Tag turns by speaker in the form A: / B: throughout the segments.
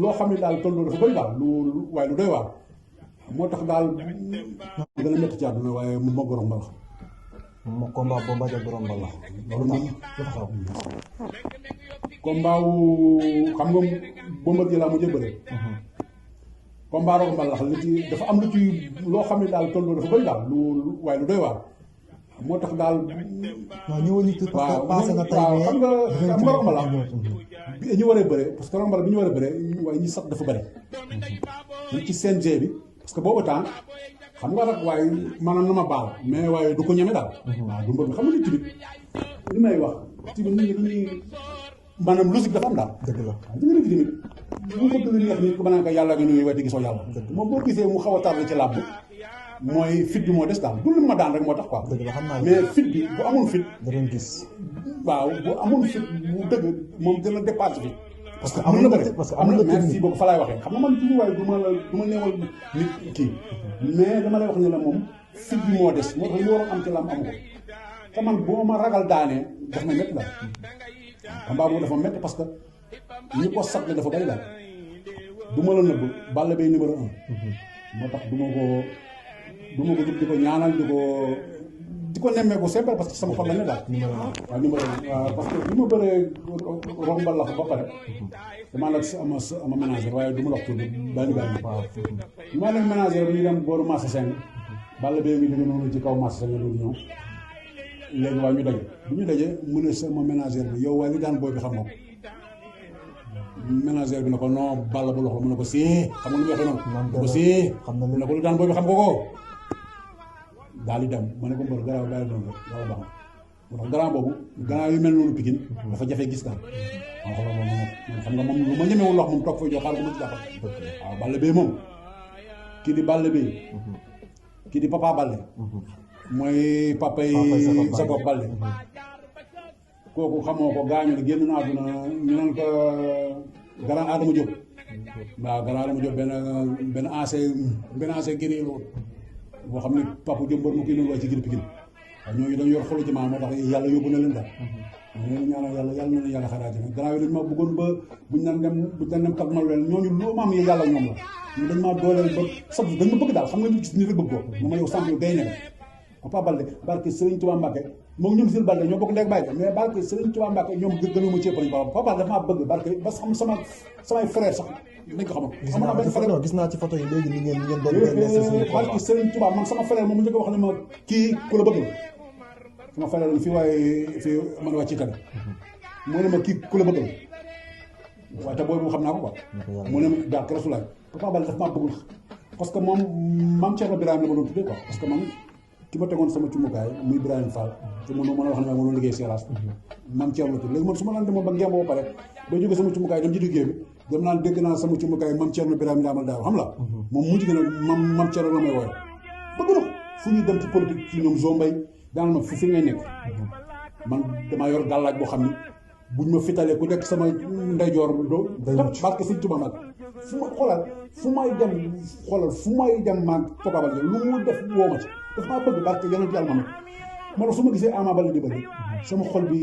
A: loo xam ne daal tolloo dafa bëri daal waaye lu doy waar moo tax daal gën a métti ci àdduna waaye mu ma borom mbalax
B: mo combat Bombardier borom mbalax loolu moom dafa xaw
A: combat wu xam nga Bombardier laa mujjee bëre combat roog mbalax li ci dafa am lu ci loo xam ne daal tolloo dafa bëri daal waaye lu doy waar moo tax daal
B: non ñëwoon ñu parce que passé na tey
A: waaw xam nga roog mbalax bi ñu waree bëre parce que roog mbalax bi ñu waree bëre waaye ñi sax dafa bëri ñu ci CNG bi parce que boobu temps xam nga rek waaye maanaam na ma baal mais waaye du ko ñeme daal waaw du mbër bi xam nga ni tamit li may wax tamit nit ñi dañuy maanaam logique dafa am daal
B: dëgg la
A: waaw di nga def tamit bu ko bëgg neex nit ko banaan ko yàlla nga nuyu waaye di gisoo yàlla moom boo gisee mu xaw a tardé ci làmb mooy fit bi moo des daal du lu ma daan rek moo tax quoi
B: dëgg la xam naa
A: mais fit bi bu amul fit
B: da doon gis
A: waaw bu amul fit bu dëgg moom dina dépassé fi
B: parce que amul na parce que amul na
A: merci beaucoup fa laay waxee xam nga man tuuti waaye du ma neewal nit kii mais dama lay wax ne la moom fit bi moo des moo tax li waroon am ci lam amu ko te man boo ma ragal daanee daf ma métti daal combat boobu dafa métti parce que ñi ko sable dafa bari daal du ma la nëbb Balla Gaye numéro 1 moo tax du ma ko jub di ko ñaanal di ko nemmeeku simple parce que sama xol la ne daal waaw numéro waaw parce que bi ma bëree rombal la ko ba pare damaa la ama ménager waaye du ma la wax tur bi bàyyi waaw bi ma leen ménager bi ñu dem booru Massa Seng Balla Gaye ngi jóge noonu ci kaw Massa Seng loolu ñëw léegi waaye ñu daje bu ñu daje mu ne sama ménager bi yow waaye li daan booy bi xam nga ko ménager bi ne ko non Balla bu loxo mu ne ko si xam nga lu waxee noonu ko si mu ne ko lu daan booy bi xam nga ko daal di dem ma ne ko mbër garaaw daal di doon rek yàlla baax na moo tax garaaw boobu garaaw yu mel noonu Pikine dafa jafe gis daal waaw xoolal moom xam nga moom lu ma ñemewul wax moom toog fay jox xaaral bu ma ci jàppal waaw Balla Gaye moom kii di Balla Gaye kii di Papa Baldé mooy papa yi Jacob Baldé kooku xamoo ko gaañu ne génn na àdduna ñu naan ko grand Adama Diop waaw grand Adama Diop benn ancien guerrier la woon boo xam ne papa Diop mbër mu kii noonu waaye ci gir Pikine waaw ñooñu dañu yor xolu jamaa moo tax yàlla yóbbu na leen daal ñu leen ñaanal yàlla na leen yàlla xaraati nag gannaaw yi dañ ma bëggoon ba buñ naan dem kat ma leen ñooñu loo ma am yàlla ñoom la ñu dañ maa dooleel ba sax dañ ma bëgg daal xam nga ñu gis ni rek bëgg ko mu ma yow sànq yow day nekk Papa Baldé barke Serigne Touba Mbacké moom ñoom Sil Baldé ñoo bokk ndeg bàyyi mais barke Serigne Touba Mbacké ñoom gënu ma ci ëpp Papa Baldé dafa maa bëgg barke ba xam samay frère sax nañ ko xamal
B: gis naa ci photo yi léegi ni ngeen doon
A: barke Serigne Touba man sama frère moom mu njëkk wax ne ma kii ku la bëgg la sama frère la fii waaye fii man wàcc ci tamit mu ne ma kii ku la bëgg la waaye te boobu xam naa ko quoi mu ne ma barke Rasulaay Papa Baldé dafa maa bëggul parce que moom maam Thierno Birame la ma doon tuddee quoi parce que man ki ma tegoon sama cumukaay muy Ibrahima Fall te mën a wax ne ma doon liggéey Seras maam Thierno tudd léegi man su ma naan demoon ba ngemb ba pare ba jóge sama cumukaay dem ci liggéey bi dem naan dégg naa sama cumukaay maam Thierno Birame daamal daaw xam la moom mujj gën a maam Thierno la may wooye bëgg na fu ñuy dem ci politique ci ñoom Zombay daan ma fi ngay nekk man damaa yor gàllaaj boo xam ne buñ ma fitalee ku nekk sama ndeyjoor doo parce que Sëñ Tuubaa nag fu ma xoolal fu may dem maag Papa Baldé lu mu def woo ma ci daf maa bëgg barke yonent yàlla ma moo tax su ma gisee Ama Baldé di bëgg sama xol bi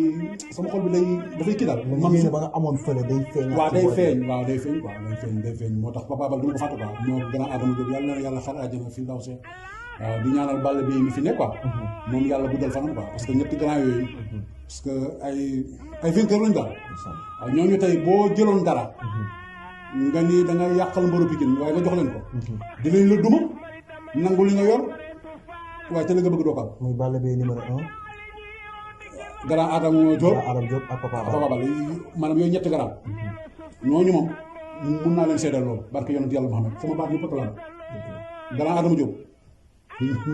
A: dafay kii daal
B: man ba nga amoon fële day feeñ
A: day feeñ moo tax Papa Baldé du ma ko fàtte quoi moo grand Adama Diop yàlla na yàlla xar àjjana fi ndaw see waaw di ñaanal Balla Gaye mi fi nekk quoi moom yàlla guddal fanam quoi parce que ñetti grand yooyu parce que ay vainqueur lañu daal waaw ñooñu tey boo jëloon dara nga ni da nga yàqal mbaru Pikine waaye nga jox leen ko dinañ la duma nangu li nga yor waaye te la nga bëgg doo ko am
B: muy Balla Gaye numéro 1
A: grand Adama Diop
B: ak Papa
A: Baldé maanaam yooyu ñetti grand ñooñu moom mun naa leen seedal loolu barke yonent yàlla Muhammad sama baat ñu pëkk la grand Adama Diop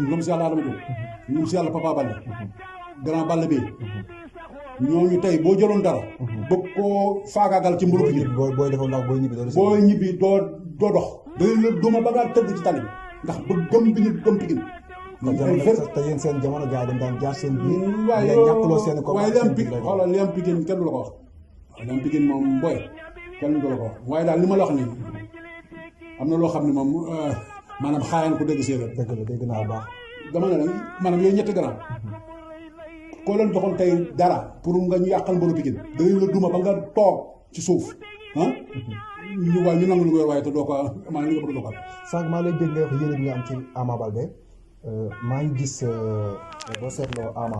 A: ñoom si yàlla Adama Diop ñoom si yàlla Papa Baldé grand Balla Gaye ñooñu tey boo jëloon dara bëgg koo faagaagal ci mbaru Pikine
B: booy defoon ndax
A: booy ñibbi doo dox dañu la duma ba ngaa tëdd ci tali bi ndax bëgg gëm bi ñu gëm Pikine
B: te yéen seen jamono gars yi dañ daan jaar seen biir
A: waaye
B: ñàkkloo seen ko
A: waaye li am Pikine xoolal li am Pikine kenn du la ko wax li am Pikine moom booy kenn du la ko wax waaye daal li ma la wax nii am na loo xam ne moom maanaam xaaraan ko dégg séeréer
B: dëgg la dégg naa baax
A: dama ne la maanaam yooyu ñetti grand koo leen doxoon tey dara pour nga ñu yàqal mbaru Pikine dañu la duma ba nga toog ci suuf ñu waaye ñu nangu lu nga yor waaye te doo ko maanaam li nga bëgg doo ko am.
B: sànq maa lay dégg nga wax yéene bi nga am ci Ama Baldé maa ngi gis boo seetloo Ama